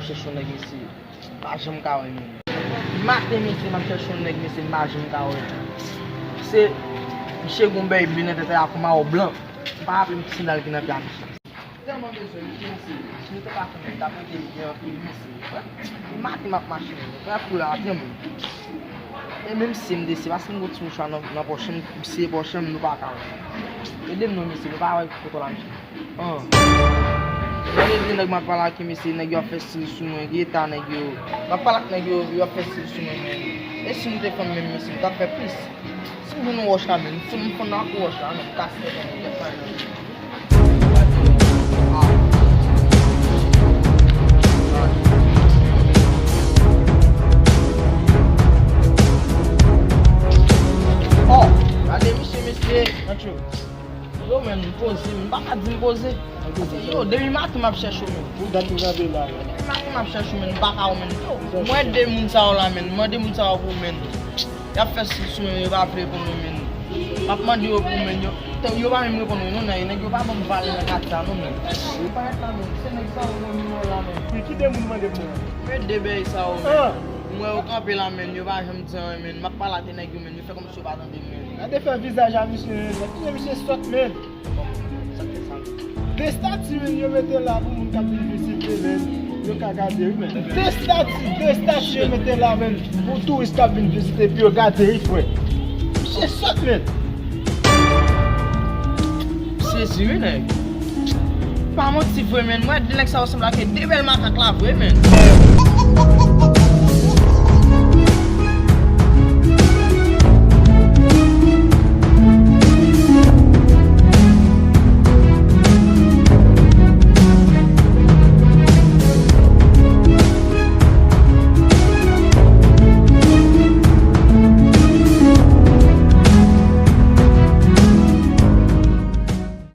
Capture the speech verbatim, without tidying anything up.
Chèche yon nèg, mesye, m pa janm ka wè, menm. Maten, mesye, m ap chèche yon nèg, mesye, m pa janm ka wè. Se, misye gon bèy ble nan tèt la, kòm awo blan. M pa raple m ki sandal ki nan pye a, mesye. Tèlman bezwen misye, mesye. Misye, nou te pa konnen, ta pote byen anpil, mesye. Maten m ap mache, menm. Frè pou la, atè, menm. E menm si m desi, paske m gon ti mouchwa nan, nan pòch, m seye pòch, menm nou pa ka wè. Ede m non, mesye, nou pa wè foto la, mesye. An. Gade de nèg m ap pale ak yo, mesye, nèg yo ap fè stil sou mwen, ki eta nèg yo. M ap pale ak nèg yo, yo ap fè stil sou mwen, men. E si m te fanm menm, mesye, m t ap fè plis. Si m jwenn yon wòch la, men, si m fann nan ak wòch la, men, m kase tèt an, tèt pa nan. Oh, gade misye, mesye. Yo, men, m poze, m pa ka di m poze. Yo, depi maten m ap chèche w, men. Pou dat ou gade la. Depi maten m ap chèche w, men, m pa ka wè w, men. Yo, mwen de moun sa yo la, men. Mwen de moun sa yo pou, men. Y ap fè sou, sou mwen, yo pa vle reponn mwen, men. M ap mande yo pou, men. Yo, yo pa menm reponn mwen, non, nan, nèg yo pa ban m valè nan katye a, non, men. Yo pa ret la, men. Se nèg sa yo, men, yo la, men. Pou ki de moun mande pou mwen? Men de bèy sa yo, men. M wè yo kanpe la, men. Yo pa janm di anyen, men. M ap pale ak nèg yo, men. Yo fè kòm Yo pa tande m, men. Gade fè vizaj a misye, men. Misye, misye sòt, men. De stati, men, yo mete la pou moun k ap vin vizite, men. Yo ka gade, wi, men. De stati, de stati yo mete la, men, pou touris k ap vin vizite, pou yo gade, wi, frè. Misye sòt, men. Sezi, wi, nèg. Pa manti vre, men. Mwen, de nèg sa yo sanble ak de bèl makak la vre, men.